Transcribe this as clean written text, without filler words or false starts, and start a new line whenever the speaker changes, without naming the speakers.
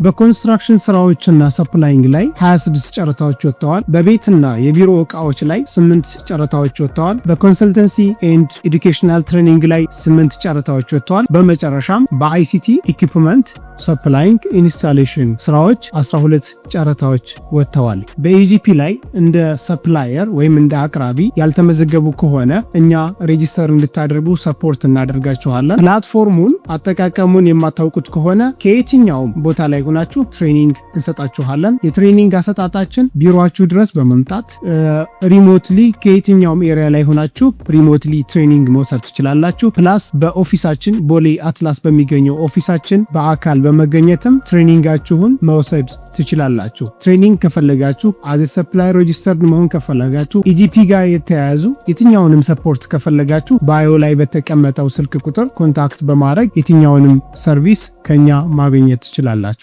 በ construction ስራዎችና supplying ላይ 26 ጨረታዎች ወጥተዋል። በቤትና የቢሮ እቃዎች ላይ 8 ጨረታዎች ወጥተዋል። በ consultancy and educational training ላይ 8 ጨረታዎች ወጥተዋል። በመጨረሻም በ ICT equipment supplying installation ስራዎች 12 ጨረታዎች ወጥተዋል። በ eGP ላይ እንደ supplier ወይም እንደ አቅራቢ ያልተመዘገቡ ከሆነ እኛ register እንድታደርጉ support እናደርጋችኋለን። Platform ኡን አጠቃቀሙን የማታውቁት ከሆነ ከየትኛውም ቦታ ላይ ሆናችሁ training እንሰጣችኋለን። የ training አሰጣጣችን ቢሮአችሁ ድረስ በመምጣት፣ remotely ከየትኛውም area ላይ ሆናችሁ remotely training መውሰድ ትችላላችሁ። Plus በ office ኣችን፣ ቦሌ አትላስ በሚገኘው office ኣችን በአካል በመገኘትም training ኣችሁን መውሰድ ትችላላችሁ። Training ከፈለጋችሁ፣ as a supplier registered መሆን ከፈለጋችሁ፣ eGP ጋር የተያያዙ የትኛውንም support ከፈለጋችሁ bio ላይ በተቀመጠው ስልክ ቁጥር contact በማድረግ የትኛውንም service ከኛ ማግኘት ትችላላችሁ።